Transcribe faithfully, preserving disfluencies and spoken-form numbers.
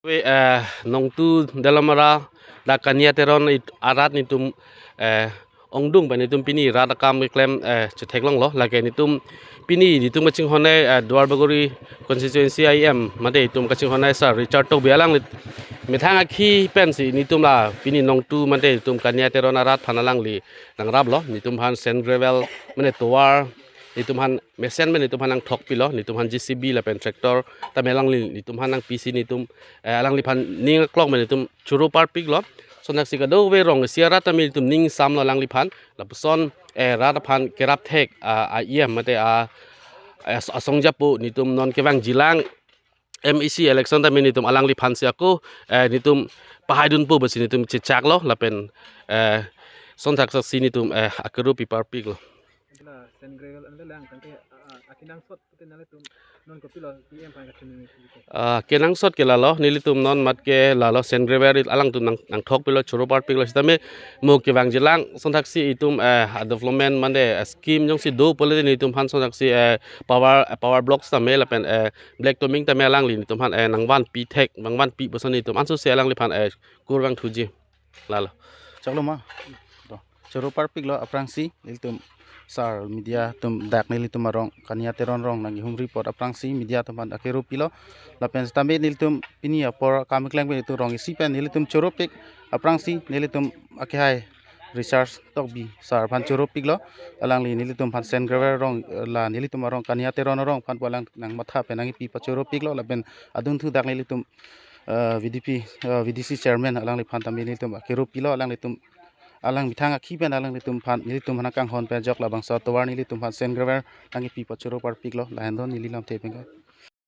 Ave, eh, Nongtu Delamara dak Kania Teron it-, arat netum, eh, ongdung pen netum pini rat akam keklem, eh, chetheklonglo, lake netum pini netum kachinghon ai, eh, Duar Bagori constituency I M mate netum kachinghon ai Sir Richard Tokbi alangli methang akhi pensi netum la pini Nongtu mate netum Kania Teron arat aphan alangli nangraplo, netum aphan sand gravel mane tovar netum aphan mesen pen netum aphan nangthokpilo, netum aphan J C B lapen tractor tame alangli netum aphan nangpisi netum, eh, alangliphan ning aklong pen netum choro parpiklo. Sontaksi kadokave rong isi arat tame netum ning samlo alangliphan. Lapuson, eh, rat aphan kerap thek, ah, a E M mate, ah, as-, asong japo netum non kevangjilang M A C election tame netum alangliphansi ako, eh, netum pahaidunpo pusi netum chechaklo lapen, eh, sontaksi netum, eh, akero piparpiklo. Anta sand gravel anta lang tangke, ah, ah, akenangsot pute nanglitum non kopilo P M aphan kachini pute. Ah, kenangsot ke lalo, nelitum non mat ke lalo sand gravel alangtum nang, nangthokpilo, choro parpiklo sitame mo kevangjilang sontaksi itum, eh, a development mane, eh, scheme jongsi do pule netum aphan sontaksi, eh, power, eh, power blocks tame lapen, eh, black topping tame alangli netum aphan, eh, nangvanpi thek, nangvanpi puson netum ansose alangliphan, eh, kurvangthuji. Lalo. Choklo ma? To. Choro parpiklo aphrangsi, nelitum Sir media atum dak nelitum arong, Kania Teron arong nangkehumri apot aphrangsi media atum aphan akero pilo. Lapen sitame nelitum pini apor akam keklem pen netum rong isi pen nelitum choropik aphrangsi, nelitum akehai Richard Tokbi Sir aphan choropiklo. Alangli nelitum aphan sand gravel arong, eh, la nelitum arong Kania Teron arong aphan pu alang nangmatha pen nangkepi pachoropiklo. Lapen adunthu dak nelitum, eh, V D P, eh, V D C chairman alangliphan tame nelitum akero pilo, alanglitum alang methang akhi pen alanglitum aphan nelitum aphan kanghon pen ajok labangso tovar nelitum aphan sand gravel nangkepi pachoro parpiklo, lahenlo neli lamthe pen ke.